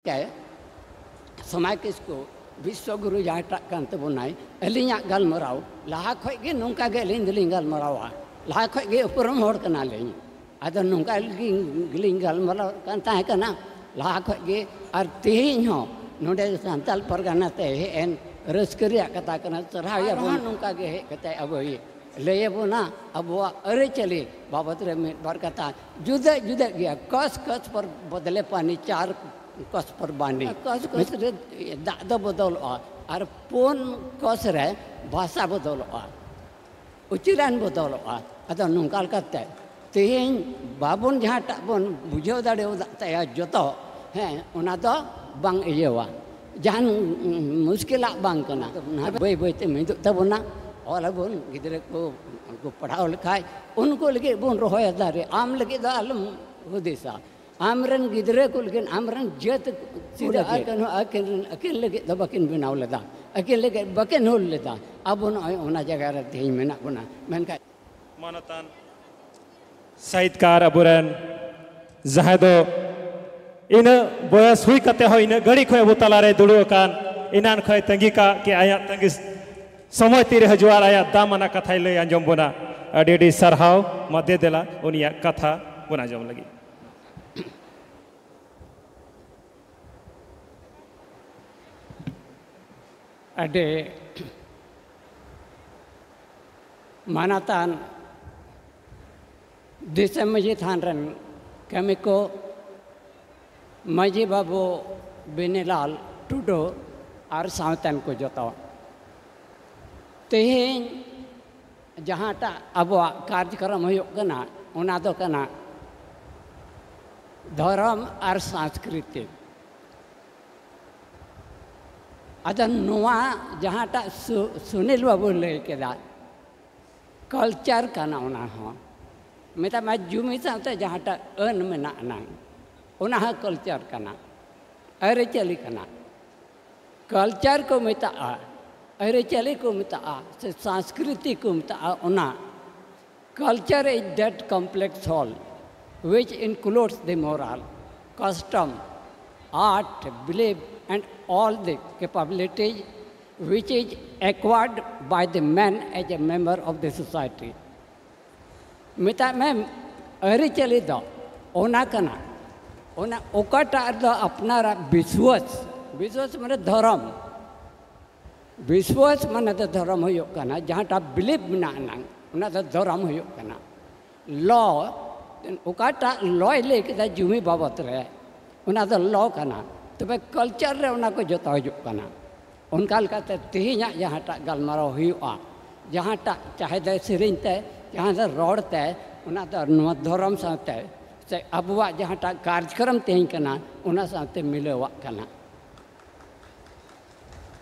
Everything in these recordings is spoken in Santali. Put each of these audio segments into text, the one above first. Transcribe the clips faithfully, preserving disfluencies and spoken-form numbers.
ᱠᱮ ᱥᱚᱢᱟᱭ ᱠᱤᱥᱠᱩ, ᱵᱤᱥᱥᱚ ᱜᱩᱨᱩ ᱡᱟᱦᱟᱸᱭᱴᱟᱜ ᱠᱟᱱ ᱛᱟᱵᱚᱱᱟᱭ, ᱟᱹᱞᱤᱧᱟᱜ ᱜᱟᱞᱢᱟᱨᱟᱣ ᱞᱟᱦᱟ ᱠᱷᱚᱡ ᱜᱮ ᱱᱚᱝᱠᱟ ᱜᱮ ᱟᱹᱞᱤᱧ ᱫᱚᱞᱤᱧ ᱜᱟᱞᱢᱟᱨᱟᱣᱟ᱾ ᱞᱟᱦᱟ ᱠᱷᱚᱡ ᱜᱮ ᱩᱯᱨᱩᱢ ᱦᱚᱲ ᱠᱟᱱᱟᱞᱤᱧ᱾ ᱟᱫᱚ ᱱᱚᱝᱠᱟ ᱜᱮᱞᱤᱧ ᱜᱟᱞᱢᱟᱨᱟᱣ ᱠᱟᱱ ᱛᱟᱦᱮᱸ ᱠᱟᱱᱟ ᱞᱟᱦᱟ ᱠᱷᱚᱡ ᱜᱮ᱾ ᱟᱨ ᱛᱮᱦᱮᱧ ᱦᱚᱸ ᱱᱚᱰᱮ ᱥᱟᱱᱛᱟᱞ ᱯᱟᱨᱜᱟᱱᱟ ᱛᱮ ᱦᱮᱡ ᱮᱱ, ᱨᱟᱹᱥᱠᱟᱹ ᱨᱮᱭᱟᱜ ᱠᱟᱛᱷᱟ ᱠᱟᱱᱟ, ᱥᱟᱨᱦᱟᱣ ᱮᱭᱟᱵᱚᱱ᱾ ᱱᱚᱝᱠᱟ ᱜᱮ ᱦᱮᱡ ᱠᱟᱛᱮ ᱟᱵᱚᱭ ᱞᱟᱹᱭ ᱟᱵᱚᱱᱟ ᱟᱵᱚᱣᱟᱜ ᱟᱹᱨᱤᱪᱟᱹᱞᱤ ᱵᱟᱵᱚᱫ ᱨᱮ ᱢᱤᱫ ᱵᱟᱨ ᱠᱟᱛᱷᱟ᱾ ᱡᱩᱫᱟᱹ ᱡᱩᱫᱟᱹ ᱜᱮᱭᱟ, ᱠᱚᱥ ᱠᱚᱥ ᱯᱚᱨ ᱵᱚᱫᱞᱮ ᱯᱟᱱᱤ, ᱪᱟᱨ ᱠᱚᱥ ᱯᱚᱨ ᱵᱟᱱᱤ᱾ ᱠᱚᱥ ᱠᱚᱥ ᱨᱮ ᱫᱟᱜ ᱫᱚ ᱵᱚᱫᱚᱞᱚᱜᱼᱟ ᱟᱨ ᱯᱩᱱ ᱠᱚᱥ ᱨᱮ ᱵᱷᱟᱥᱟ ᱵᱚᱫᱚᱞᱚᱜᱼᱟ, ᱩᱪᱟᱹᱨᱟᱱ ᱵᱚᱫᱚᱞᱚᱜᱼᱟ᱾ ᱟᱫᱚ ᱱᱚᱝᱠᱟ ᱞᱮᱠᱟᱛᱮ ᱛᱮᱦᱮᱧ ᱵᱟᱵᱚᱱ, ᱡᱟᱦᱟᱸᱴᱟᱜ ᱵᱚᱱ ᱵᱩᱡᱷᱟᱹᱣ ᱫᱟᱲᱮᱣᱟᱫ ᱛᱟᱭᱟ ᱡᱚᱛᱚ, ᱦᱮᱸ, ᱚᱱᱟ ᱫᱚ ᱵᱟᱝ ᱤᱭᱟᱹᱣᱟ, ᱡᱟᱦᱟᱱ ᱢᱩᱥᱠᱤᱞᱟᱜ ᱵᱟᱝ ᱠᱟᱱᱟ᱾ ᱵᱟᱹᱭ ᱵᱟᱹᱭ ᱛᱮ ᱢᱤᱫᱚᱜ ᱛᱟᱵᱚᱱᱟ᱾ ᱚᱞ ᱟᱵᱚᱱ, ᱜᱤᱫᱽᱨᱟᱹ ᱠᱚ, ᱠᱚ ᱯᱟᱲᱦᱟᱣ ᱞᱮᱠᱷᱟᱡ ᱩᱱᱠᱩ ᱞᱟᱹᱜᱤᱫ ᱵᱚᱱ ᱨᱚᱦᱚᱭᱟ ᱫᱟᱨᱮ, ᱟᱢ ᱞᱟᱹᱜᱤᱫ ᱫᱚ ᱟᱞᱚᱢ ᱦᱩᱫᱤᱥᱟ᱾ ᱟᱢ ᱨᱮᱱ ᱜᱤᱫᱽᱨᱟᱹ ᱠᱚ ᱞᱟᱹᱜᱤᱫ, ᱟᱢ ᱨᱮᱱ ᱡᱟᱹᱛ ᱠᱚ ᱥᱤᱫᱟᱹ ᱟᱨ ᱞᱟᱹᱜᱤᱫ᱾ ᱠᱟᱹᱱᱦᱩ ᱟᱹᱠᱤᱱ ᱨᱮᱱ, ᱟᱹᱠᱤᱱ ᱞᱟᱹᱜᱤᱫ ᱫᱚ ᱵᱟᱹᱠᱤᱱ ᱵᱮᱱᱟᱣ ᱞᱮᱫᱟ, ᱟᱹᱠᱤᱱ ᱞᱟᱹᱜᱤᱫ ᱵᱟᱹᱠᱤᱱ ᱦᱩᱞ ᱞᱮᱫᱟ᱾ ᱟᱵᱚ ᱱᱚᱜᱼᱚᱭ ᱚᱱᱟ ᱡᱟᱭᱜᱟ ᱨᱮ ᱛᱮᱦᱮᱧ ᱢᱮᱱᱟᱜ ᱵᱚᱱᱟ᱾ ᱢᱮᱱᱠᱷᱟᱱ ᱢᱟᱱᱚᱛᱟᱱ ᱥᱟᱦᱤᱛᱠᱟᱨ ᱟᱵᱚᱨᱮᱱ ᱡᱟᱦᱟᱸᱭ ᱫᱚ ᱤᱱᱟᱹᱜ ᱵᱚᱭᱚᱥ ᱦᱩᱭ ᱠᱟᱛᱮ ᱦᱚᱸ ᱤᱱᱟᱹᱜ ᱜᱷᱟᱹᱲᱤ ᱠᱷᱚᱱ ᱟᱵᱚ ᱛᱟᱞᱟᱨᱮ ᱫᱩᱲᱩᱵ ᱟᱠᱟᱱ, ᱮᱱᱟᱱ ᱠᱷᱚᱱ ᱛᱟᱺᱜᱤ ᱠᱟᱜ ᱠᱤ ᱟᱭᱟᱜ ᱛᱟᱺᱜᱤ ᱥᱚᱢᱚᱭ ᱛᱤᱨᱮ ᱦᱤᱡᱩᱜᱼᱟ ᱟᱨ ᱟᱭᱟᱜ ᱫᱟᱢ ᱟᱱᱟᱜ ᱠᱟᱛᱷᱟᱭ ᱞᱟᱹᱭ ᱟᱸᱡᱚᱢ ᱵᱚᱱᱟ᱾ ᱟᱹᱰᱤ ᱟᱹᱰᱤ ᱥᱟᱨᱦᱟᱣ᱾ ᱢᱟ ᱫᱮ ᱫᱮᱞᱟ ᱩᱱᱤᱭᱟᱜ ᱠᱟᱛᱷᱟ ᱵᱚᱱ ᱟᱸᱡᱚᱢ ᱞᱟᱹᱜᱤᱫ᱾ ᱟᱹᱰᱤ ᱢᱟᱱᱚᱛᱟᱱ ᱫᱤᱥᱚᱢ ᱢᱟᱹᱡᱷᱤ ᱛᱷᱟᱱ ᱨᱮᱱ ᱠᱟᱹᱢᱤ ᱠᱚ, ᱢᱟᱹᱡᱷᱤ ᱵᱟᱹᱵᱩ ᱵᱤᱱᱤᱞᱟᱞ ᱴᱩᱰᱩ ᱟᱨ ᱥᱟᱶᱛᱮᱱ ᱠᱚ ᱡᱚᱛᱚ, ᱛᱮᱦᱮᱧ ᱡᱟᱦᱟᱸᱴᱟᱜ ᱟᱵᱚᱣᱟᱜ ᱠᱟᱨᱡᱚᱠᱨᱚᱢ ᱦᱩᱭᱩᱜ ᱠᱟᱱᱟ, ᱚᱱᱟ ᱫᱚ ᱠᱟᱱᱟ ᱫᱷᱚᱨᱚᱢ ᱟᱨ ᱥᱟᱝᱥᱠᱨᱤᱛᱤᱠ᱾ ᱟᱫᱚ ᱱᱚᱣᱟ ᱡᱟᱦᱟᱸᱴᱟᱜ ᱥᱩ-, ᱥᱩᱱᱤᱞ ᱵᱟᱹᱵᱩ ᱞᱟᱹᱭ ᱠᱮᱫᱟ, ᱠᱟᱞᱪᱟᱨ ᱠᱟᱱᱟ ᱚᱱᱟ ᱦᱚᱸ᱾ ᱢᱮᱛᱟᱜ ᱢᱮ ᱡᱩᱢᱤ ᱥᱟᱶᱛᱮ ᱡᱟᱦᱟᱸᱴᱟᱜ ᱟᱹᱱ ᱢᱮᱱᱟᱜ ᱟᱱᱟᱝ, ᱚᱱᱟ ᱦᱚᱸ ᱠᱟᱞᱪᱟᱨ ᱠᱟᱱᱟ, ᱟᱹᱨᱤᱪᱟᱹᱞᱤ ᱠᱟᱱᱟ᱾ ᱠᱟᱞᱪᱟᱨ ᱠᱚ ᱢᱮᱛᱟᱜᱼᱟ, ᱟᱹᱨᱤᱪᱟᱹᱞᱤ ᱠᱚ ᱢᱮᱛᱟᱜᱼᱟ, ᱥᱮ ᱥᱟᱝᱥᱠᱨᱤᱛᱤ ᱠᱚ ᱢᱮᱛᱟᱜᱼᱟ᱾ ᱚᱱᱟ culture is that complex whole which includes the moral, custom, art, belief, and all the capabilities which is acquired by the man as a member of the society. ᱢᱮᱛᱟᱜ ᱢᱮ, ᱟᱹᱨᱤᱪᱟᱹᱞᱤ ᱫᱚ ᱚᱱᱟ ᱠᱟᱱᱟ, ᱚᱱᱟ ᱚᱠᱟᱴᱟᱜ ᱨᱮᱫᱚ ᱟᱯᱱᱟᱨᱟᱜ ᱵᱤᱥᱣᱟᱥ, ᱵᱤᱥᱣᱟᱥ ᱢᱟᱱᱮ ᱫᱷᱚᱨᱚᱢ, ᱵᱤᱥᱣᱟᱥ ᱢᱟᱱᱮ ᱫᱚ ᱫᱷᱚᱨᱚᱢ ᱦᱩᱭᱩᱜ ᱠᱟᱱᱟ, ᱡᱟᱦᱟᱸᱴᱟᱜ ᱵᱤᱞᱤᱯ ᱢᱮᱱᱟᱜ ᱟᱱᱟᱝ, ᱚᱱᱟ ᱫᱚ ᱫᱷᱚᱨᱚᱢ ᱦᱩᱭᱩᱜ ᱠᱟᱱᱟ᱾ ᱞᱚ, ᱚᱠᱟᱴᱟᱜ ᱞᱚᱭ ᱞᱟᱹᱭ ᱠᱮᱫᱟ ᱡᱩᱢᱤ ᱵᱟᱵᱚᱛ ᱨᱮ, ᱚᱱᱟ ᱫᱚ ᱞᱚ ᱠᱟᱱᱟ᱾ ᱛᱚᱵᱮ ᱠᱟᱞᱪᱟᱨ ᱨᱮ ᱚᱱᱟ ᱠᱚ ᱡᱚᱛᱚ ᱦᱤᱡᱩᱜ ᱠᱟᱱᱟ᱾ ᱚᱱᱠᱟ ᱞᱮᱠᱟᱛᱮ ᱛᱮᱦᱮᱧᱟᱜ ᱡᱟᱦᱟᱸᱴᱟᱜ ᱜᱟᱞᱢᱟᱨᱟᱣ ᱦᱩᱭᱩᱜᱼᱟ, ᱡᱟᱦᱟᱸᱴᱟᱜ ᱪᱟᱦᱮ ᱫᱚ ᱥᱮᱨᱮᱧ ᱛᱮ, ᱪᱟᱦᱮ ᱫᱚ ᱨᱚᱲ ᱛᱮ, ᱚᱱᱟ ᱫᱚ ᱱᱚᱣᱟ ᱫᱷᱚᱨᱚᱢ ᱥᱟᱶᱛᱮ ᱥᱮ ᱟᱵᱚᱣᱟᱜ ᱡᱟᱦᱟᱸᱴᱟᱜ ᱠᱟᱨᱡᱚᱠᱨᱚᱢ ᱛᱮᱦᱮᱧ ᱠᱟᱱᱟ, ᱚᱱᱟ ᱥᱟᱶᱛᱮ ᱢᱤᱞᱟᱹᱣᱟᱜ ᱠᱟᱱᱟ᱾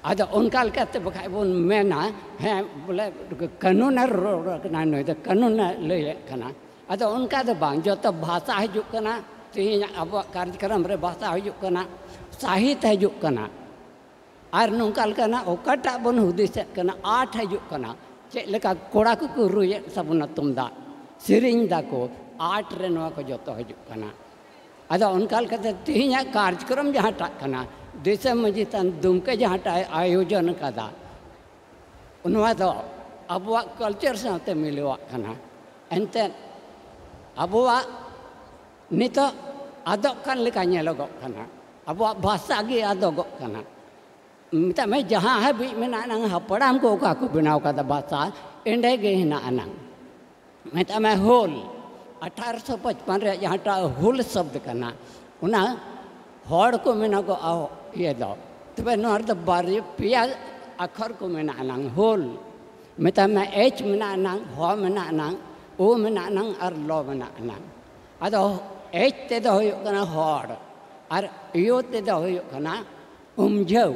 ᱟᱫᱚ ᱚᱱᱠᱟ ᱞᱮᱠᱟᱛᱮ ᱵᱟᱠᱷᱟᱡ ᱵᱚᱱ ᱢᱮᱱᱟ, ᱦᱮᱸ, ᱵᱚᱞᱮ ᱠᱟᱹᱱᱩᱱᱮ ᱨᱚᱲ ᱠᱟᱱᱟ, ᱱᱩᱭ ᱫᱚ ᱠᱟᱹᱱᱩᱱᱮ ᱞᱟᱹᱭᱮᱫ ᱠᱟᱱᱟ᱾ ᱟᱫᱚ ᱚᱱᱠᱟ ᱫᱚ ᱵᱟᱝ, ᱡᱚᱛᱚ ᱵᱷᱟᱥᱟ ᱦᱤᱡᱩᱜ ᱠᱟᱱᱟ, ᱛᱮᱦᱮᱧ ᱟᱵᱚᱣᱟᱜ ᱠᱟᱨᱡᱚᱠᱨᱚᱢ ᱨᱮ ᱵᱷᱟᱥᱟ ᱦᱤᱡᱩᱜ ᱠᱟᱱᱟ, ᱥᱟᱦᱤᱛ ᱦᱤᱡᱩᱜ ᱠᱟᱱᱟ, ᱟᱨ ᱱᱚᱝᱠᱟ ᱞᱮᱠᱟᱱᱟᱜ ᱚᱠᱟᱴᱟᱜ ᱵᱚᱱ ᱦᱩᱫᱤᱥᱮᱫ ᱠᱟᱱᱟ, ᱟᱨᱴ ᱦᱤᱡᱩᱜ ᱠᱟᱱᱟ, ᱪᱮᱫ ᱞᱮᱠᱟ ᱠᱚᱲᱟ ᱠᱚᱠᱚ ᱨᱩᱭᱮᱫ ᱛᱟᱵᱚᱱᱟ ᱛᱩᱢᱫᱟᱜ, ᱥᱮᱨᱮᱧ ᱫᱟᱠᱚ, ᱟᱨᱴ ᱨᱮ ᱱᱚᱣᱟ ᱠᱚ ᱡᱚᱛᱚ ᱦᱤᱡᱩᱜ ᱠᱟᱱᱟ᱾ ᱟᱫᱚ ᱚᱱᱠᱟ ᱞᱮᱠᱟᱛᱮ ᱛᱮᱦᱮᱧᱟᱜ ᱠᱟᱨᱡᱚᱠᱨᱚᱢ ᱡᱟᱦᱟᱸᱴᱟᱜ ᱠᱟᱱᱟ, ᱫᱤᱥᱚᱢ ᱢᱟᱹᱡᱷᱤ ᱛᱷᱟᱱ ᱫᱩᱢᱠᱟᱹ ᱡᱟᱦᱟᱸᱴᱟᱜ ᱮ ᱟᱭᱳᱡᱚᱱ ᱟᱠᱟᱫᱟ, ᱱᱚᱣᱟ ᱫᱚ ᱟᱵᱚᱣᱟᱜ ᱠᱟᱞᱪᱟᱨ ᱥᱟᱶᱛᱮ ᱢᱤᱞᱟᱹᱣᱟᱜ ᱠᱟᱱᱟ᱾ ᱮᱱᱛᱮᱫ ᱟᱵᱚᱣᱟᱜ ᱱᱤᱛᱚᱜ ᱟᱫᱚᱜ ᱠᱟᱱ ᱞᱮᱠᱟ ᱧᱮᱞᱚᱜᱚᱜ ᱠᱟᱱᱟ, ᱟᱵᱚᱣᱟᱜ ᱵᱷᱟᱥᱟ ᱜᱮ ᱟᱫᱚᱜᱚᱜ ᱠᱟᱱᱟ᱾ ᱢᱮᱛᱟᱜ ᱢᱮ, ᱡᱟᱦᱟᱸ ᱦᱟᱹᱵᱤᱡ ᱢᱮᱱᱟᱜ ᱟᱱᱟᱝ, ᱦᱟᱯᱲᱟᱢ ᱠᱚ ᱚᱠᱟ ᱠᱚ ᱵᱮᱱᱟᱣ ᱠᱟᱫᱟ ᱵᱷᱟᱥᱟ, ᱮᱸᱰᱮ ᱜᱮ ᱦᱮᱱᱟᱜ ᱟᱱᱟᱝ᱾ ᱢᱮᱛᱟᱜ ᱢᱮ, ᱦᱩᱞ, ᱟᱴᱷᱟᱨᱚᱥᱚ ᱯᱟᱸᱪᱯᱟᱱ ᱨᱮᱭᱟᱜ ᱡᱟᱦᱟᱸᱴᱟᱜ ᱦᱩᱞ ᱥᱚᱵᱫ ᱠᱟᱱᱟ, ᱚᱱᱟ ᱦᱚᱲ ᱠᱚ ᱢᱮᱱᱚᱜᱚᱜᱼᱟ ᱤᱭᱟᱹ ᱫᱚ, ᱛᱚᱵᱮ ᱱᱚᱣᱟ ᱨᱮᱫᱚ ᱵᱟᱨᱭᱟ ᱯᱮᱭᱟ ᱟᱠᱷᱚᱨ ᱠᱚ ᱢᱮᱱᱟᱜ ᱟᱱᱟᱝ᱾ ᱦᱩᱞ, ᱢᱮᱛᱟᱜ ᱢᱮ, ᱮᱪ ᱢᱮᱱᱟᱜ ᱟᱱᱟᱝ, ᱦᱚ ᱢᱮᱱᱟᱜ ᱟᱱᱟᱝ, ᱳ ᱢᱮᱱᱟᱜ ᱟᱱᱟᱝ ᱟᱨ ᱞᱚ ᱢᱮᱱᱟᱜ ᱟᱱᱟᱝ᱾ ᱟᱫᱚ ᱮᱪ ᱛᱮᱫᱚ ᱦᱩᱭᱩᱜ ᱠᱟᱱᱟ ᱦᱚᱲ, ᱟᱨ ᱭᱳ ᱛᱮᱫᱚ ᱦᱩᱭᱩᱜ ᱠᱟᱱᱟ ᱩᱢᱡᱷᱟᱹᱣ,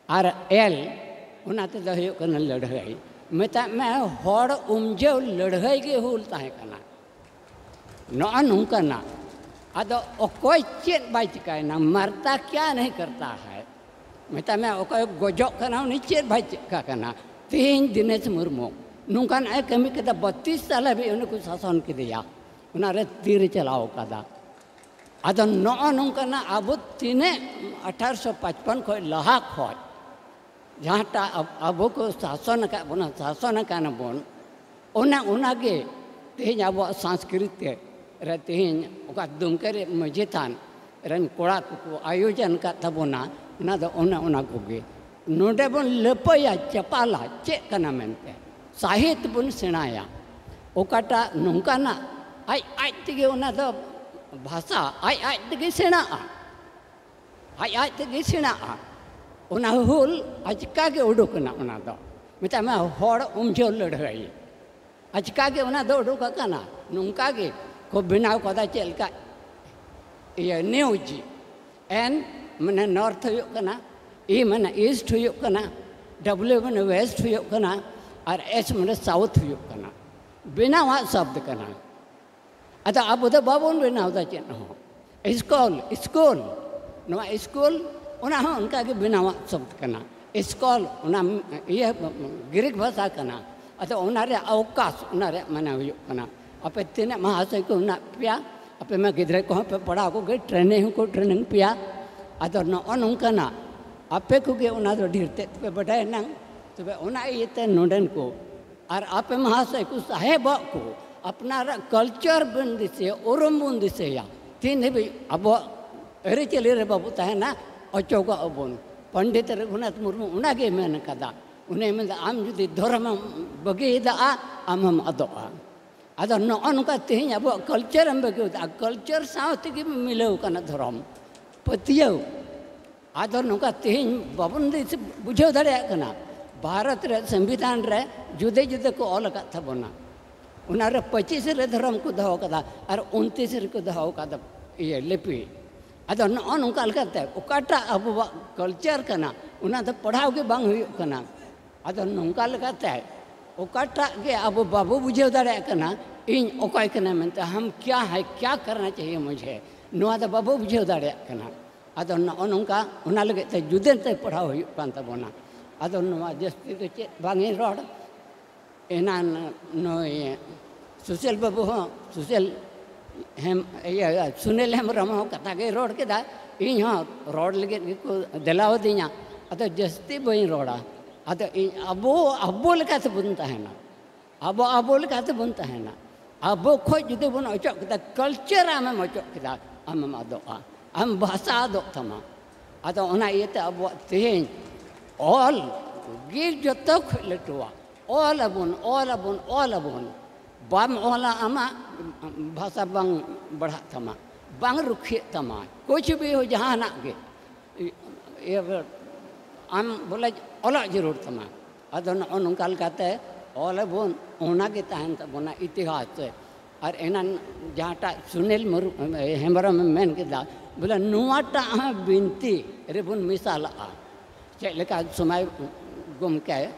ᱟᱨ ᱮᱞ, ᱚᱱᱟ ᱛᱮᱫᱚ ᱦᱩᱭᱩᱜ ᱠᱟᱱᱟ ᱞᱟᱹᱲᱦᱟᱹᱭ᱾ ᱢᱮᱛᱟᱜ ᱢᱮ, ᱦᱚᱲ ᱩᱢᱡᱷᱟᱹᱣ ᱞᱟᱹᱲᱦᱟᱹᱭ ᱜᱮ ᱦᱩᱞ ᱛᱟᱦᱮᱸ ᱠᱟᱱᱟ᱾ ᱱᱚᱜᱼᱚ ᱱᱚᱝᱠᱟᱱᱟᱜ᱾ ᱟᱫᱚ ᱚᱠᱚᱭ ᱪᱮᱫ ᱵᱟᱭ ᱪᱤᱠᱟᱭᱮᱱᱟ, ᱢᱟᱨᱛᱟ ᱠᱭᱟ ᱱᱟᱦᱤ ᱠᱟᱨᱛᱟ ᱦᱟᱭ᱾ ᱢᱮᱛᱟᱜ ᱢᱮ, ᱚᱠᱚᱭ ᱜᱚᱡᱚᱜ ᱠᱟᱱᱟ, ᱩᱱᱤ ᱪᱮᱫ ᱵᱟᱭ ᱪᱤᱠᱟ ᱠᱟᱱᱟ? ᱛᱮᱦᱮᱧ ᱫᱤᱱᱮᱥ ᱢᱩᱨᱢᱩ ᱱᱚᱝᱠᱟᱱᱟᱜ ᱮ ᱠᱟᱹᱢᱤ ᱠᱮᱫᱟ, ᱵᱟᱛᱤᱥ ᱥᱟᱞ ᱦᱟᱹᱵᱤᱡ ᱩᱱᱤ ᱠᱚ ᱥᱟᱥᱚᱱ ᱠᱮᱫᱮᱭᱟ, ᱚᱱᱟ ᱨᱮ ᱛᱤᱨᱮ ᱪᱟᱞᱟᱣ ᱠᱟᱫᱟ᱾ ᱟᱫᱚ ᱱᱚᱜᱼᱚ ᱱᱚᱝᱠᱟᱱᱟᱜ ᱟᱵᱚ ᱛᱤᱱᱟᱹᱜ ᱟᱴᱷᱟᱨᱚᱥᱚ ᱯᱟᱸᱪᱯᱟᱱ ᱠᱷᱚᱱ ᱞᱟᱦᱟ ᱠᱷᱚᱱ ᱡᱟᱦᱟᱸᱴᱟᱜ ᱟᱵ- ᱟᱵᱚ ᱠᱚ ᱥᱟᱥᱚᱱ ᱟᱠᱟᱫ ᱵᱚᱱᱟ, ᱥᱟᱥᱚᱱ ᱟᱠᱟᱱᱟ ᱵᱚᱱ, ᱚᱱᱟ ᱚᱱᱟᱜᱮ ᱛᱮᱦᱮᱧ ᱟᱵᱚᱣᱟᱜ ᱥᱚᱝᱥᱠᱨᱤᱛᱤ ᱨᱮ ᱛᱮᱦᱮᱧ ᱚᱠᱟ ᱫᱩᱢᱠᱟᱹ ᱨᱮ ᱢᱟᱹᱡᱷᱤ ᱛᱷᱟᱱ ᱨᱮᱱ ᱠᱚᱲᱟ ᱠᱚᱠᱚ ᱟᱭᱳᱡᱚᱱ ᱟᱠᱟᱫ ᱛᱟᱵᱚᱱᱟ, ᱚᱱᱟ ᱫᱚ ᱚᱱᱮ ᱚᱱᱟ ᱠᱚᱜᱮ᱾ ᱱᱚᱰᱮ ᱵᱚᱱ ᱞᱟᱹᱯᱟᱹᱭᱟ, ᱪᱟᱯᱟᱞᱟ ᱪᱮᱫ ᱠᱟᱱᱟ ᱢᱮᱱᱛᱮ, ᱥᱟᱦᱤᱛ ᱵᱚᱱ ᱥᱮᱬᱟᱭᱟ᱾ ᱚᱠᱟᱴᱟᱜ ᱱᱚᱝᱠᱟᱱᱟᱜ ᱟᱡ ᱟᱡ ᱛᱮᱜᱮ ᱚᱱᱟ ᱫᱚ ᱵᱷᱟᱥᱟ ᱟᱡ ᱟᱡ ᱛᱮᱜᱮ ᱥᱮᱬᱟᱜᱼᱟ, ᱟᱡ ᱟᱡ ᱛᱮᱜᱮ ᱥᱮᱬᱟᱜᱼᱟ᱾ ᱚᱱᱟ ᱦᱩᱞ ᱟᱪᱠᱟ ᱜᱮ ᱩᱰᱩᱠ ᱮᱱᱟ, ᱚᱱᱟ ᱫᱚ ᱢᱮᱛᱟᱜ ᱢᱮ ᱦᱚᱲ ᱩᱢᱡᱷᱟᱹᱣ ᱞᱟᱹᱲᱦᱟᱹᱭ ᱟᱪᱠᱟ ᱜᱮ ᱚᱱᱟ ᱫᱚ ᱩᱰᱩᱠ ᱟᱠᱟᱱᱟ᱾ ᱱᱚᱝᱠᱟ ᱜᱮ ᱠᱚ ᱵᱮᱱᱟᱣ ᱠᱟᱫᱟ, ᱪᱮᱫ ᱞᱮᱠᱟ ᱤᱭᱟᱹ ᱱᱤᱭᱩᱡᱽ, ᱮᱱ ᱢᱟᱱᱮ ᱱᱚᱨᱛᱷ ᱦᱩᱭᱩᱜ ᱠᱟᱱᱟ, ᱤ ᱢᱟᱱᱮ ᱤᱥᱴ ᱦᱩᱭᱩᱜ ᱠᱟᱱᱟ, ᱰᱟᱵᱽᱞᱤᱭᱩ ᱢᱟᱱᱮ ᱣᱮᱥᱴ ᱦᱩᱭᱩᱜ ᱠᱟᱱᱟ, ᱟᱨ ᱮᱥ ᱢᱟᱱᱮ ᱥᱟᱣᱩᱛᱷ ᱦᱩᱭᱩᱜ ᱠᱟᱱᱟ᱾ ᱵᱮᱱᱟᱣᱟᱜ ᱥᱚᱵᱫ ᱠᱟᱱᱟ᱾ ᱟᱫᱚ ᱟᱵᱚ ᱫᱚ ᱵᱟᱵᱚᱱ ᱵᱮᱱᱟᱣ ᱮᱫᱟ ᱪᱮᱫ ᱦᱚᱸ᱾ ᱥᱠᱚᱞ, ᱥᱠᱩᱞ, ᱱᱚᱣᱟ ᱥᱠᱩᱞ, ᱚᱱᱟ ᱦᱚᱸ ᱚᱱᱠᱟ ᱜᱮ ᱵᱮᱱᱟᱣᱟᱜ ᱥᱚᱵᱫ ᱠᱟᱱᱟ᱾ ᱥᱠᱚᱞ, ᱚᱱᱟ ᱤᱭᱟᱹ ᱜᱨᱤᱠ ᱵᱷᱟᱥᱟ ᱠᱟᱱᱟ᱾ ᱟᱫᱚ ᱚᱱᱟ ᱨᱮᱭᱟᱜ ᱚᱵᱠᱟᱥ, ᱚᱱᱟ ᱨᱮᱭᱟᱜ ᱢᱟᱱᱮ ᱦᱩᱭᱩᱜ ᱠᱟᱱᱟ, ᱟᱯᱮ ᱛᱤᱱᱟᱹᱜ ᱢᱟᱦᱟᱥᱚᱭ ᱠᱚ ᱢᱮᱱᱟᱜ ᱯᱮᱭᱟ, ᱟᱯᱮ ᱢᱟ ᱜᱤᱫᱽᱨᱟᱹ ᱠᱚᱦᱚᱸ ᱯᱮ ᱯᱟᱲᱦᱟᱣ ᱠᱚᱜᱮ, ᱴᱨᱮᱱᱤᱝ ᱦᱚᱸᱠᱚ ᱴᱨᱮᱱᱤᱝ ᱯᱮᱭᱟ᱾ ᱟᱫᱚ ᱱᱚᱜᱼᱚ ᱱᱚᱝᱠᱟᱱᱟᱜ ᱟᱯᱮ ᱠᱚᱜᱮ ᱚᱱᱟ ᱫᱚ ᱰᱷᱮᱨ ᱛᱮᱫ ᱯᱮ ᱵᱟᱰᱟᱭᱟ ᱱᱟᱝ᱾ ᱛᱚᱵᱮ ᱚᱱᱟ ᱤᱭᱟᱹᱛᱮ ᱱᱚᱰᱮᱱ ᱠᱚ ᱟᱨ ᱟᱯᱮ ᱢᱟᱦᱟᱥᱚᱭ ᱠᱚ ᱥᱟᱦᱮᱵᱚᱜ ᱠᱚ ᱟᱯᱱᱟᱨᱟᱜ ᱠᱟᱞᱪᱟᱨ ᱵᱚᱱ ᱫᱤᱥᱟᱹᱭᱟ, ᱩᱨᱩᱢ ᱵᱚᱱ ᱫᱤᱥᱟᱹᱭᱟ᱾ ᱛᱤᱱ ᱫᱷᱟᱹᱵᱤᱡ ᱟᱵᱚᱣᱟᱜ ᱟᱹᱨᱤᱪᱟᱹᱞᱤ ᱨᱮ ᱵᱟᱵᱚ ᱛᱟᱦᱮᱱᱟ, ᱚᱪᱚᱜᱚᱜ ᱟᱵᱚᱱ᱾ ᱯᱚᱱᱰᱤᱛ ᱨᱚᱜᱷᱩᱱᱟᱛᱷ ᱢᱩᱨᱢᱩ ᱚᱱᱟᱜᱮ ᱢᱮᱱ ᱠᱟᱫᱟ᱾ ᱩᱱᱤᱭ ᱢᱮᱱᱫᱟ, ᱟᱢ ᱡᱩᱫᱤ ᱫᱷᱚᱨᱚᱢᱮᱢ ᱵᱟᱹᱜᱤᱭᱮᱫᱟ, ᱟᱢ ᱦᱚᱢ ᱟᱫᱚᱜᱼᱟ᱾ ᱟᱫᱚ ᱱᱚᱜᱼᱚ ᱱᱚᱝᱠᱟ ᱛᱮᱦᱮᱧ ᱟᱵᱚᱣᱟᱜ ᱠᱟᱞᱪᱟᱨ ᱮᱢ ᱵᱟᱹᱜᱤᱭᱮᱫᱟ, ᱠᱟᱞᱪᱟᱨ ᱥᱟᱶ ᱛᱮᱜᱮ ᱢᱤᱞᱟᱹᱣ ᱠᱟᱱᱟ ᱫᱷᱚᱨᱚᱢ ᱯᱟᱹᱛᱭᱟᱹᱣ᱾ ᱟᱫᱚ ᱱᱚᱝᱠᱟ ᱛᱮᱦᱮᱧ ᱵᱟᱵᱚᱱ ᱫᱤᱥ- ᱵᱩᱡᱷᱟᱹᱣ ᱫᱟᱲᱮᱭᱟᱜ ᱠᱟᱱᱟ, ᱵᱷᱟᱨᱚᱛ ᱨᱮ ᱥᱚᱝᱵᱤᱫᱷᱟᱱ ᱨᱮ ᱡᱩᱫᱟᱹ ᱡᱩᱫᱟᱹ ᱠᱚ ᱚᱞ ᱟᱠᱟᱫ ᱛᱟᱵᱚᱱᱟ᱾ ᱚᱱᱟ ᱨᱮ ᱯᱚᱸᱪᱤᱥ ᱨᱮ ᱫᱷᱚᱨᱚᱢ ᱠᱚ ᱫᱚᱦᱚ ᱠᱟᱫᱟ ᱟᱨ ᱩᱱᱛᱤᱥ ᱨᱮᱠᱚ ᱫᱚᱦᱚ ᱠᱟᱫᱟ ᱤᱭᱟᱹ ᱞᱤᱯᱤ᱾ ᱟᱫᱚ ᱱᱚᱜᱼᱚ ᱱᱚᱝᱠᱟ ᱞᱮᱠᱟᱛᱮ ᱚᱠᱟᱴᱟᱜ ᱟᱵᱚᱣᱟᱜ ᱠᱟᱞᱪᱟᱨ ᱠᱟᱱᱟ, ᱚᱱᱟ ᱫᱚ ᱯᱟᱲᱦᱟᱣ ᱜᱮ ᱵᱟᱝ ᱦᱩᱭᱩᱜ ᱠᱟᱱᱟ᱾ ᱟᱫᱚ ᱱᱚᱝᱠᱟ ᱞᱮᱠᱟᱛᱮ ᱚᱠᱟᱴᱟᱜ ᱜᱮ ᱟᱵᱚ ᱵᱟᱵᱚ ᱵᱩᱡᱷᱟᱹᱣ ᱫᱟᱲᱮᱭᱟᱜ ᱠᱟᱱᱟ, ᱤᱧ ᱚᱠᱚᱭ ᱠᱟᱱᱟ ᱢᱮᱱᱛᱮ, ᱦᱟᱢ ᱠᱭᱟ ᱦᱟᱭ, ᱠᱭᱟ ᱠᱟᱨᱱᱟ ᱪᱟᱦᱤᱭᱮ ᱢᱩᱡᱷᱮ, ᱱᱚᱣᱟ ᱫᱚ ᱵᱟᱵᱚ ᱵᱩᱡᱷᱟᱹᱣ ᱫᱟᱲᱮᱭᱟᱜ ᱠᱟᱱᱟ᱾ ᱟᱫᱚ ᱱᱚᱜᱼᱚ ᱱᱚᱝᱠᱟ ᱚᱱᱟ ᱞᱟᱹᱜᱤᱫ ᱛᱮ ᱡᱩᱫᱟᱹ ᱛᱮ ᱯᱟᱲᱦᱟᱣ ᱦᱩᱭᱩᱜ ᱠᱟᱱ ᱛᱟᱵᱚᱱᱟ᱾ ᱟᱫᱚ ᱱᱚᱣᱟ ᱡᱟᱹᱥᱛᱤ ᱫᱚ ᱪᱮᱫ ᱵᱟᱝ ᱤᱧ ᱨᱚᱲ, ᱮᱱᱟᱱ ᱱᱩᱭ ᱥᱩᱥᱤᱞ ᱵᱟᱹᱵᱩ ᱦᱚᱸ, ᱥᱩᱥᱤᱞ ᱦᱮᱢ ᱤᱭᱟᱹ ᱥᱩᱱᱤᱞ ᱦᱮᱢᱵᱨᱚᱢ ᱦᱚᱸ ᱠᱟᱛᱷᱟ ᱜᱮᱭ ᱨᱚᱲ ᱠᱮᱫᱟ, ᱤᱧ ᱦᱚᱸ ᱨᱚᱲ ᱞᱟᱹᱜᱤᱫ ᱜᱮᱠᱚ ᱫᱮᱞᱟᱣᱟᱫᱤᱧᱟ᱾ ᱟᱫᱚ ᱡᱟᱹᱥᱛᱤ ᱵᱟᱹᱧ ᱨᱚᱲᱟ᱾ ᱟᱫᱚ ᱤᱧ ᱟᱵᱚ ᱟᱵᱚ ᱞᱮᱠᱟ ᱛᱮᱵᱚᱱ ᱛᱟᱦᱮᱱᱟ᱾ ᱟᱵᱚ ᱟᱵᱚ ᱞᱮᱠᱟ ᱛᱮᱵᱚᱱ ᱛᱟᱦᱮᱱᱟ᱾ ᱟᱵᱚ ᱠᱷᱚᱡ ᱡᱩᱫᱤ ᱵᱚᱱ ᱚᱪᱚᱜ ᱠᱮᱫᱟ, ᱠᱟᱞᱪᱟᱨ ᱟᱢᱮᱢ ᱚᱪᱚᱜ ᱠᱮᱫᱟ, ᱟᱢᱮᱢ ᱟᱫᱚᱜᱼᱟ, ᱟᱢ ᱵᱷᱟᱥᱟ ᱟᱫᱚᱜ ᱛᱟᱢᱟ᱾ ᱟᱫᱚ ᱚᱱᱟ ᱤᱭᱟᱹᱛᱮ ᱟᱵᱚᱣᱟᱜ ᱛᱮᱦᱮᱧ ᱚᱞ ᱜᱮ ᱡᱚᱛᱚ ᱠᱷᱚᱡ ᱞᱟᱹᱴᱩᱣᱟ᱾ ᱚᱞ ᱟᱵᱚᱱ, ᱚᱞ ᱟᱵᱚᱱ, ᱚᱞ ᱟᱵᱚᱱ᱾ ᱵᱟᱢ ᱚᱞᱟ, ᱟᱢᱟᱜ ᱵᱷᱟᱥᱟ ᱵᱟᱝ ᱵᱟᱲᱦᱟᱜ ᱛᱟᱢᱟ, ᱵᱟᱝ ᱨᱩᱠᱷᱤᱭᱟᱹᱜ ᱛᱟᱢᱟ, ᱠᱩᱪ ᱵᱷᱤ ᱦᱳ, ᱡᱟᱦᱟᱱᱟᱜ ᱜᱮ᱾ ᱤᱭᱟᱹ, ᱟᱢ ᱵᱚᱞᱮ ᱚᱞᱚᱜ ᱡᱟᱹᱨᱩᱲ ᱛᱟᱢᱟ᱾ ᱟᱫᱚ ᱱᱚᱜᱼᱚ ᱱᱚᱝᱠᱟ ᱞᱮᱠᱟᱛᱮ ᱚᱞ ᱟᱵᱚᱱ, ᱚᱱᱟ ᱜᱮ ᱛᱟᱦᱮᱱ ᱛᱟᱵᱚᱱᱟ ᱤᱛᱤᱦᱟᱥ ᱨᱮ᱾ ᱟᱨ ᱮᱱᱟᱱ ᱡᱟᱦᱟᱸᱴᱟᱜ ᱥᱩᱱᱤᱞ ᱢᱩᱨ-, ᱦᱮᱢᱵᱨᱚᱢ ᱮ ᱢᱮᱱ ᱠᱮᱫᱟ, ᱵᱚᱞᱮ ᱱᱚᱣᱟᱴᱟᱜ ᱦᱚᱸ ᱵᱤᱱᱛᱤ ᱨᱮᱵᱚᱱ ᱢᱮᱥᱟᱞᱟᱜᱼᱟ᱾ ᱪᱮᱫ ᱞᱮᱠᱟ ᱥᱚᱢᱟᱭ ᱜᱚᱢᱠᱮ,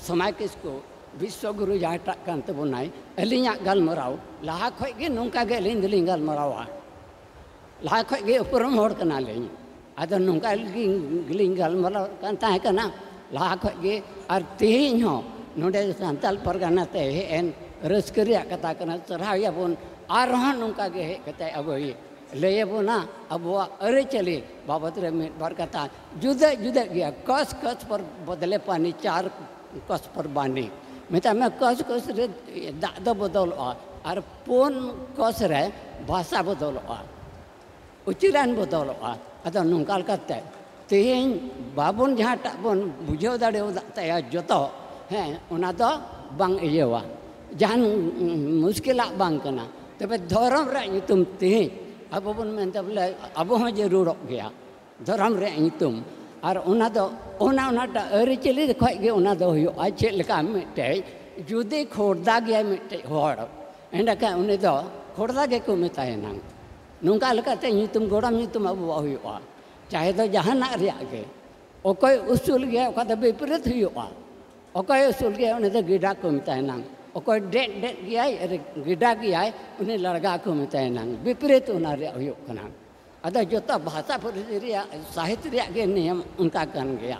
ᱥᱚᱢᱟᱭ ᱠᱤᱥᱠᱩ, ᱵᱤᱥᱥᱚ ᱜᱩᱨᱩ ᱡᱟᱦᱟᱸᱭᱴᱟᱜ ᱠᱟᱱ ᱛᱟᱵᱚᱱᱟᱭ, ᱟᱹᱞᱤᱧᱟᱜ ᱜᱟᱞᱢᱟᱨᱟᱣ ᱞᱟᱦᱟ ᱠᱷᱚᱡ ᱜᱮ ᱱᱚᱝᱠᱟ ᱜᱮ ᱟᱹᱞᱤᱧ ᱫᱚᱞᱤᱧ ᱜᱟᱞᱢᱟᱨᱟᱣᱟ᱾ ᱞᱟᱦᱟ ᱠᱷᱚᱡ ᱜᱮ ᱩᱯᱨᱩᱢ ᱦᱚᱲ ᱠᱟᱱᱟᱞᱤᱧ᱾ ᱟᱫᱚ ᱱᱚᱝᱠᱟ ᱜᱮ-, ᱜᱮᱞᱤᱧ ᱜᱟᱞᱢᱟᱨᱟᱣ ᱠᱟᱱ ᱛᱟᱦᱮᱸ ᱠᱟᱱᱟ ᱞᱟᱦᱟ ᱠᱷᱚᱡ ᱜᱮ᱾ ᱟᱨ ᱛᱮᱦᱮᱧ ᱦᱚᱸ ᱱᱚᱰᱮ ᱥᱟᱱᱛᱟᱞ ᱯᱟᱨᱜᱟᱱᱟ ᱛᱮ ᱦᱮᱡ ᱮᱱ, ᱨᱟᱹᱥᱠᱟᱹ ᱨᱮᱭᱟᱜ ᱠᱟᱛᱷᱟ ᱠᱟᱱᱟ, ᱥᱟᱨᱦᱟᱣ ᱮᱭᱟᱵᱚᱱ᱾ ᱟᱨᱦᱚᱸ ᱱᱚᱝᱠᱟ ᱜᱮ ᱦᱮᱡ ᱠᱟᱛᱮ ᱟᱵᱚᱭ ᱞᱟᱹᱭ ᱟᱵᱚᱱᱟ, ᱟᱵᱚᱣᱟᱜ ᱟᱹᱨᱤᱪᱟᱹᱞᱤ ᱵᱟᱵᱚᱫ ᱨᱮ ᱢᱤᱫ ᱵᱟᱨ ᱠᱟᱛᱷᱟ᱾ ᱡᱩᱫᱟᱹ ᱡᱩᱫᱟᱹ ᱜᱮᱭᱟ, ᱠᱚᱥ ᱠᱚᱥ ᱯᱚᱨ ᱵᱚᱫᱞᱮ ᱯᱟᱱᱤ, ᱪᱟᱨ ᱠᱚᱥ ᱯᱚᱨ ᱵᱟᱱᱤ᱾ ᱢᱮᱛᱟᱜ ᱢᱮ, ᱠᱚᱥ ᱠᱚᱥ ᱨᱮ ᱫᱟᱜ ᱫᱚ ᱵᱚᱫᱚᱞᱚᱜᱼᱟ, ᱟᱨ ᱯᱩᱱ ᱠᱚᱥ ᱨᱮ ᱵᱷᱟᱥᱟ ᱵᱚᱫᱚᱞᱚᱜᱼᱟ, ᱩᱪᱟᱹᱨᱟᱱ ᱵᱚᱫᱚᱞᱚᱜᱼᱟ᱾ ᱟᱫᱚ ᱱᱚᱝᱠᱟ ᱞᱮᱠᱟᱛᱮ ᱛᱮᱦᱮᱧ ᱵᱟᱵᱚᱱ, ᱡᱟᱦᱟᱸᱴᱟᱜ ᱵᱚᱱ ᱵᱩᱡᱷᱟᱹᱣ ᱫᱟᱲᱮᱭᱟᱫ ᱛᱟᱭᱟ ᱡᱚᱛᱚ, ᱦᱮᱸ, ᱚᱱᱟ ᱫᱚ ᱵᱟᱝ ᱤᱭᱟᱹᱣᱟ, ᱡᱟᱦᱟᱱ ᱢᱩᱥᱠᱤᱞᱟᱜ ᱵᱟᱝ ᱠᱟᱱᱟ᱾ ᱛᱚᱵᱮ ᱫᱷᱚᱨᱚᱢ ᱨᱮᱭᱟᱜ ᱧᱩᱛᱩᱢ ᱛᱮᱦᱮᱧ ᱟᱵᱚ ᱵᱚᱱ ᱢᱮᱱᱫᱟ ᱵᱚᱞᱮ ᱟᱵᱚ ᱦᱚᱸ ᱡᱟᱹᱨᱩᱲᱚᱜ ᱜᱮᱭᱟ ᱫᱷᱚᱨᱚᱢ ᱨᱮᱭᱟᱜ ᱧᱩᱛᱩᱢ᱾ ᱟᱨ ᱚᱱᱟ ᱫᱚ ᱚᱱᱟ, ᱚᱱᱟᱴᱟᱜ ᱟᱹᱨᱤᱪᱟᱹᱞᱤ ᱠᱷᱚᱡ ᱜᱮ ᱚᱱᱟ ᱫᱚ ᱦᱩᱭᱩᱜᱼᱟ᱾ ᱪᱮᱫ ᱞᱮᱠᱟ ᱢᱤᱫᱴᱮᱡ ᱡᱩᱫᱤ ᱠᱷᱚᱲᱫᱟ ᱜᱮᱭᱟᱭ ᱢᱤᱫᱴᱮᱡ ᱦᱚᱲ, ᱮᱸᱰᱮᱠᱷᱟᱱ ᱩᱱᱤ ᱫᱚ ᱠᱷᱚᱲᱫᱟ ᱜᱮᱠᱚ ᱢᱮᱛᱟᱭᱟ ᱱᱟᱝ᱾ ᱱᱚᱝᱠᱟ ᱞᱮᱠᱟᱛᱮ ᱧᱩᱛᱩᱢ, ᱜᱚᱲᱚᱢ ᱧᱩᱛᱩᱢ ᱟᱵᱚᱣᱟᱜ ᱦᱩᱭᱩᱜᱼᱟ, ᱪᱟᱦᱮ ᱫᱚ ᱡᱟᱦᱟᱱᱟᱜ ᱨᱮᱭᱟᱜ ᱜᱮ᱾ ᱚᱠᱚᱭ ᱩᱥᱩᱞ ᱜᱮᱭᱟ, ᱚᱠᱟ ᱫᱚ ᱵᱤᱯᱨᱤᱛ ᱦᱩᱭᱩᱜᱼᱟ᱾ ᱚᱠᱚᱭ ᱩᱥᱩᱞ ᱜᱮᱭᱟᱭ, ᱩᱱᱤ ᱫᱚ ᱜᱤᱰᱟ ᱠᱚ ᱢᱮᱛᱟᱭ ᱱᱟᱝ᱾ ᱚᱠᱚᱭ ᱰᱮᱜ ᱰᱮᱜ ᱜᱮᱭᱟᱭ, ᱜᱤᱰᱟ ᱜᱮᱭᱟᱭ, ᱩᱱᱤ ᱞᱟᱲᱜᱟ ᱠᱚ ᱢᱮᱛᱟᱭ ᱱᱟᱝ᱾ ᱵᱤᱯᱨᱤᱛ ᱚᱱᱟ ᱨᱮᱭᱟᱜ ᱦᱩᱭᱩᱜ ᱠᱟᱱᱟ᱾ ᱟᱫᱚ ᱡᱚᱛᱚ ᱵᱷᱟᱥᱟ ᱯᱟᱹᱨᱥᱤ ᱨᱮᱭᱟᱜ, ᱥᱟᱦᱤᱛ ᱨᱮᱭᱟᱜ ᱜᱮ ᱱᱤᱭᱚᱢ ᱚᱱᱠᱟ ᱠᱟᱱ ᱜᱮᱭᱟ᱾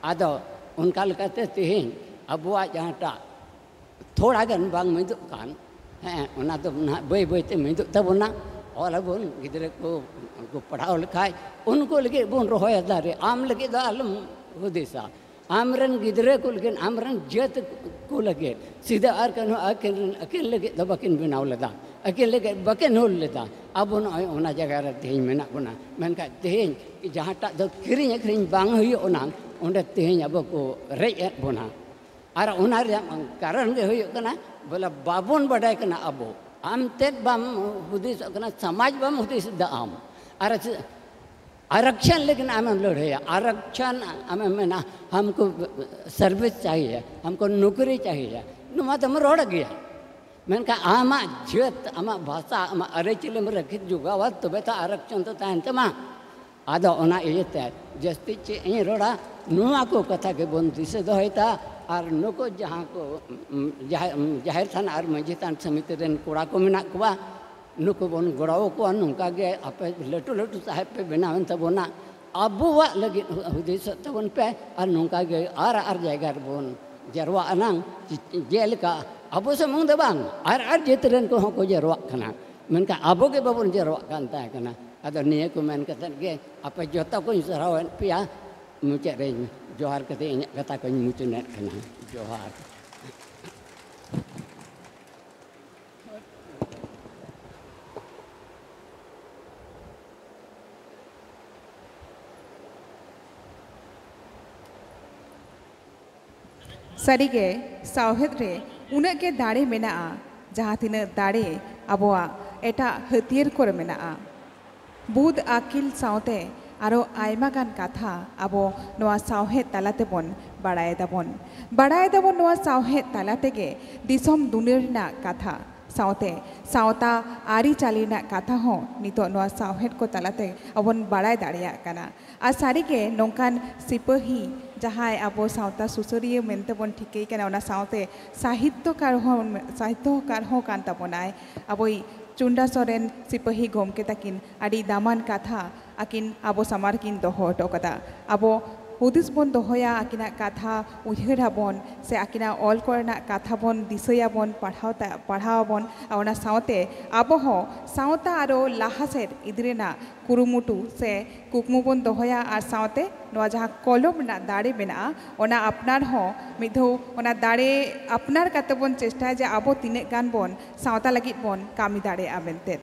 ᱟᱫᱚ ᱚᱱᱠᱟ ᱞᱮᱠᱟᱛᱮ ᱛᱮᱦᱮᱧ ᱟᱵᱚᱣᱟᱜ ᱡᱟᱦᱟᱸᱴᱟᱜ ᱛᱷᱚᱲᱟ ᱜᱟᱱ ᱵᱟᱝ ᱢᱤᱫᱚᱜ ᱠᱟᱱ, ᱦᱮᱸ, ᱚᱱᱟ ᱫᱚ ᱱᱟᱦᱟᱜ ᱵᱟᱹᱭ ᱵᱟᱹᱭ ᱛᱮ ᱢᱤᱫᱚᱜ ᱛᱟᱵᱚᱱᱟ᱾ ᱚᱞ ᱟᱵᱚᱱ, ᱜᱤᱫᱽᱨᱟᱹ ᱠᱚ, ᱠᱚ ᱯᱟᱲᱦᱟᱣ ᱞᱮᱠᱷᱟᱡ ᱩᱱᱠᱩ ᱞᱟᱹᱜᱤᱫ ᱵᱚᱱ ᱨᱚᱦᱚᱭᱟ ᱫᱟᱨᱮ, ᱟᱢ ᱞᱟᱹᱜᱤᱫ ᱫᱚ ᱟᱞᱚᱢ ᱦᱩᱫᱤᱥᱟ᱾ ᱟᱢ ᱨᱮᱱ ᱜᱤᱫᱽᱨᱟᱹ ᱠᱚ ᱞᱟᱹᱜᱤᱫ, ᱟᱢ ᱨᱮᱱ ᱡᱟᱹᱛ ᱠᱚ ᱞᱟᱹᱜᱤᱫ, ᱥᱤᱫᱟᱹ ᱟᱨ ᱠᱟᱹᱱᱦᱩ ᱟᱹᱠᱤᱱ, ᱟᱹᱠᱤᱱ ᱞᱟᱹᱜᱤᱫ ᱫᱚ ᱵᱟᱹᱠᱤᱱ ᱵᱮᱱᱟᱣ ᱞᱮᱫᱟ, ᱟᱹᱠᱤᱱ ᱞᱟᱹᱜᱤᱫ ᱵᱟᱹᱠᱤᱱ ᱦᱩᱞ ᱞᱮᱫᱟ᱾ ᱟᱵᱚ ᱱᱚᱜᱼᱚᱭ ᱚᱱᱟ ᱡᱟᱭᱜᱟ ᱨᱮ ᱛᱮᱦᱮᱧ ᱢᱮᱱᱟᱜ ᱵᱚᱱᱟ᱾ ᱢᱮᱱᱠᱷᱟᱱ ᱛᱮᱦᱮᱧ ᱡᱟᱦᱟᱸᱴᱟᱜ ᱫᱚ ᱠᱤᱨᱤᱧ ᱟᱹᱠᱷᱨᱤᱧ ᱵᱟᱝ ᱦᱩᱭᱩᱜ ᱟᱱᱟᱝ, ᱚᱸᱰᱮ ᱛᱮᱦᱮᱧ ᱟᱵᱚ ᱠᱚ ᱨᱮᱡ ᱮᱫ ᱵᱚᱱᱟ᱾ ᱟᱨ ᱚᱱᱟ ᱨᱮᱭᱟᱜ ᱠᱟᱨᱚᱱ ᱜᱮ ᱦᱩᱭᱩᱜ ᱠᱟᱱᱟ, ᱵᱚᱞᱮ, ᱵᱟᱵᱚᱱ ᱵᱟᱰᱟᱭ ᱠᱟᱱᱟ ᱟᱵᱚ᱾ ᱟᱢ ᱛᱮᱫ ᱵᱟᱢ ᱦᱩᱫᱤᱥᱚᱜ ᱠᱟᱱᱟ, ᱥᱚᱢᱟᱡᱽ ᱵᱟᱢ ᱦᱩᱫᱤᱥ ᱮᱫᱟ ᱟᱢ᱾ ᱟᱨ ᱟᱨᱟᱠᱥᱚᱱ ᱞᱟᱹᱜᱤᱫ ᱟᱢᱮᱢ ᱞᱟᱹᱲᱦᱟᱹᱭᱟ, ᱟᱨᱟᱠᱥᱚᱱ ᱟᱢᱮᱢ ᱢᱮᱱᱟ, ᱦᱟᱢᱠᱚ ᱥᱟᱨᱵᱷᱤᱥ ᱪᱟᱦᱤᱭᱮ, ᱦᱟᱢᱠᱚ ᱱᱚᱠᱨᱤ ᱪᱟᱦᱤᱭᱮ, ᱱᱚᱣᱟ ᱫᱚᱢ ᱨᱚᱲ ᱜᱮᱭᱟ᱾ ᱢᱮᱱᱠᱷᱟᱱ ᱟᱢᱟᱜ ᱡᱟᱹᱛ, ᱟᱢᱟᱜ ᱵᱷᱟᱥᱟ, ᱟᱢᱟᱜ ᱟᱹᱨᱤᱪᱟᱹᱞᱤᱢ ᱨᱟᱹᱠᱷᱤᱛ ᱡᱚᱜᱟᱣᱟ, ᱛᱚᱵᱮ ᱛᱚ ᱟᱨᱟᱠᱥᱚᱱ ᱫᱚ ᱛᱟᱦᱮᱱ ᱛᱟᱢᱟ᱾ ᱟᱫᱚ ᱚᱱᱟ ᱤᱭᱟᱹᱛᱮ ᱡᱟᱹᱥᱛᱤ ᱪᱮᱫ ᱤᱧ ᱨᱚᱲᱟ, ᱱᱚᱣᱟ ᱠᱚ ᱠᱟᱛᱷᱟ ᱜᱮᱵᱚᱱ ᱫᱤᱥᱟᱹ ᱫᱚᱦᱚᱭ ᱛᱟ᱾ ᱟᱨ ᱱᱩᱠᱩ ᱡᱟᱦᱟᱸ ᱠᱚ, ᱩᱢ, ᱡᱟᱦᱮᱨ, ᱩᱢ, ᱡᱟᱦᱮᱨ ᱛᱷᱟᱱ ᱟᱨ ᱢᱟᱹᱡᱷᱤ ᱛᱷᱟᱱ ᱥᱚᱢᱤᱛᱤ ᱨᱮᱱ ᱠᱚᱲᱟ ᱠᱚ ᱢᱮᱱᱟᱜ ᱠᱚᱣᱟ, ᱱᱩᱠᱩ ᱵᱚᱱ ᱜᱚᱲᱚ ᱟᱠᱚᱣᱟ᱾ ᱱᱚᱝᱠᱟ ᱜᱮ ᱟᱯᱮ ᱞᱟᱹᱴᱩ ᱞᱟᱹᱴᱩ ᱥᱟᱦᱮᱵ ᱯᱮ ᱵᱮᱱᱟᱣᱮᱱ ᱛᱟᱵᱚᱱᱟ, ᱟᱵᱚᱣᱟᱜ ᱞᱟᱹᱜᱤᱫ ᱦᱩ-, ᱦᱩᱫᱤᱥᱚᱜ ᱛᱟᱵᱚᱱ ᱯᱮ᱾ ᱟᱨ ᱱᱚᱝᱠᱟ ᱜᱮ ᱟᱨ ᱟᱨ ᱡᱟᱭᱜᱟ ᱨᱮᱵᱚᱱ ᱡᱟᱨᱣᱟᱜ ᱟᱱᱟᱝ, ᱡᱮᱞᱮᱠᱟ ᱟᱵᱚ ᱥᱩᱢᱩᱝ ᱫᱚ ᱵᱟᱝ, ᱟᱨ ᱟᱨ ᱡᱟᱹᱛ ᱨᱮᱱ ᱠᱚᱦᱚᱸ ᱠᱚ ᱡᱟᱨᱣᱟᱜ ᱠᱟᱱᱟ, ᱢᱮᱱᱠᱷᱟᱱ ᱟᱵᱚ ᱜᱮ ᱵᱟᱵᱚᱱ ᱡᱟᱨᱣᱟᱜ ᱠᱟᱱ ᱛᱟᱦᱮᱸ ᱠᱟᱱᱟ᱾ ᱟᱫᱚ ᱱᱤᱭᱟᱹ ᱠᱚ ᱢᱮᱱ ᱠᱟᱛᱮᱫ ᱜᱮ ᱟᱯᱮ ᱡᱚᱛᱚ ᱠᱚᱧ ᱥᱟᱨᱦᱟᱣᱮᱫ ᱯᱮᱭᱟ᱾ ᱢᱩᱪᱟᱹᱫ ᱨᱮᱧ ᱡᱚᱦᱟᱨ ᱠᱟᱛᱮ ᱤᱧᱟᱹᱜ ᱠᱟᱛᱷᱟ ᱠᱚᱧ ᱢᱩᱪᱟᱹᱫᱮᱫ ᱠᱟᱱᱟ᱾ ᱡᱚᱦᱟᱨ᱾ ᱥᱟᱹᱨᱤᱜᱮ, ᱥᱟᱶᱦᱮᱫ ᱨᱮ ᱩᱱᱟᱹᱜ ᱜᱮ ᱫᱟᱲᱮ ᱢᱮᱱᱟᱜᱼᱟ, ᱡᱟᱦᱟᱸ ᱛᱤᱱᱟᱹᱜ ᱫᱟᱲᱮ ᱟᱵᱚᱣᱟᱜ ᱮᱴᱟᱜ ᱦᱟᱹᱛᱭᱟᱹᱨ ᱠᱚᱨᱮ ᱢᱮᱱᱟᱜᱼᱟ᱾ ᱵᱩᱫ ᱟᱹᱠᱤᱞ ᱥᱟᱶᱛᱮ ᱟᱨᱚ ᱟᱭᱢᱟ ᱜᱟᱱ ᱠᱟᱛᱷᱟ ᱟᱵᱚ ᱱᱚᱣᱟ ᱥᱟᱶᱦᱮᱫ ᱛᱟᱞᱟ ᱛᱮᱵᱚᱱ ᱵᱟᱲᱟᱭ ᱫᱟᱵᱚᱱ᱾ ᱵᱟᱲᱟᱭ ᱫᱟᱵᱚᱱ ᱱᱚᱣᱟ ᱥᱟᱶᱦᱮᱫ ᱛᱟᱞᱟ ᱛᱮᱜᱮ ᱫᱤᱥᱚᱢ ᱫᱩᱱᱤᱭᱟᱹ ᱨᱮᱱᱟᱜ ᱠᱟᱛᱷᱟ, ᱥᱟᱶᱛᱮ ᱥᱟᱶᱛᱟ ᱟᱹᱨᱤᱪᱟᱹᱞᱤ ᱨᱮᱱᱟᱜ ᱠᱟᱛᱷᱟ ᱦᱚᱸ ᱱᱤᱛᱚᱜ ᱱᱚᱣᱟ ᱥᱟᱶᱦᱮᱫ ᱠᱚ ᱛᱟᱞᱟᱛᱮ ᱟᱵᱚᱱ ᱵᱟᱲᱟᱭ ᱫᱟᱲᱮᱭᱟᱜ ᱠᱟᱱᱟ᱾ ᱟᱨ ᱥᱟᱹᱨᱤᱜᱮ ᱱᱚᱝᱠᱟᱱ ᱥᱤᱯᱟᱹᱦᱤ ᱡᱟᱦᱟᱸᱭ ᱟᱵᱚ ᱥᱟᱶᱛᱟ ᱥᱩᱥᱟᱹᱨᱤᱭᱟᱹ ᱢᱮᱱᱛᱮ ᱵᱚᱱ ᱴᱷᱤᱠᱟᱹᱭ ᱠᱟᱱᱟ, ᱚᱱᱟ ᱥᱟᱶᱛᱮ ᱥᱟᱦᱤᱛᱭᱚᱠᱟᱨ ᱦᱚᱸ, ᱥᱟᱦᱤᱛᱭᱚᱠᱟᱨ ᱦᱚᱸ ᱠᱟᱱ ᱛᱟᱵᱚᱱᱟᱭ᱾ ᱟᱵᱚᱭᱤᱡ ᱪᱩᱱᱰᱟ ᱥᱚᱨᱮᱱ ᱥᱤᱯᱟᱹᱦᱤ ᱜᱚᱢᱠᱮ ᱛᱟᱹᱠᱤᱱ ᱟᱹᱰᱤ ᱫᱟᱢᱟᱱ ᱠᱟᱛᱷᱟ ᱟᱹᱠᱤᱱ ᱟᱵᱚ ᱥᱟᱢᱟᱝ ᱨᱮᱠᱤᱱ ᱫᱚᱦᱚ ᱦᱚᱴᱚ ᱠᱟᱫᱟ᱾ ᱟᱵᱚ ᱦᱩᱫᱤᱥ ᱵᱚᱱ ᱫᱚᱦᱚᱭᱟ, ᱟᱹᱠᱤᱱᱟᱜ ᱠᱟᱛᱷᱟ ᱩᱭᱦᱟᱹᱨ ᱟᱵᱚᱱ, ᱥᱮ ᱟᱹᱠᱤᱱᱟᱜ ᱚᱞ ᱠᱚᱨᱮᱱᱟᱜ ᱠᱟᱛᱷᱟ ᱵᱚᱱ ᱫᱤᱥᱟᱹᱭᱟᱵᱚᱱ, ᱯᱟᱲᱦᱟᱣ ᱛᱟ-, ᱯᱟᱲᱦᱟᱣ ᱟᱵᱚᱱ᱾ ᱟᱨ ᱚᱱᱟ ᱥᱟᱶᱛᱮ ᱟᱵᱚ ᱦᱚᱸ ᱥᱟᱶᱛᱟ ᱟᱨᱚ ᱞᱟᱦᱟ ᱥᱮᱫ ᱤᱫᱤ ᱨᱮᱱᱟᱜ ᱠᱩᱨᱩᱢᱩᱴᱩ ᱥᱮ ᱠᱩᱠᱢᱩ ᱵᱚᱱ ᱫᱚᱦᱚᱭᱟ᱾ ᱟᱨ ᱥᱟᱶᱛᱮ ᱱᱚᱣᱟ ᱡᱟᱦᱟᱸ ᱠᱚᱞᱚᱢ ᱨᱮᱱᱟᱜ ᱫᱟᱲᱮ ᱢᱮᱱᱟᱜᱼᱟ, ᱚᱱᱟ ᱟᱯᱱᱟᱨ ᱦᱚᱸ ᱢᱤᱫ ᱫᱷᱟᱣ ᱚᱱᱟ ᱫᱟᱲᱮ ᱟᱯᱱᱟᱨ ᱠᱟᱛᱮ ᱵᱚᱱ ᱪᱮᱥᱴᱟᱭᱟ ᱡᱮ ᱟᱵᱚ ᱛᱤᱱᱟᱹᱜ ᱜᱟᱱ ᱵᱚᱱ ᱥᱟᱶᱛᱟ ᱞᱟᱹᱜᱤᱫ ᱵᱚᱱ ᱠᱟᱹᱢᱤ ᱫᱟᱲᱮᱭᱟᱜᱼᱟ ᱢᱮᱱᱛᱮ᱾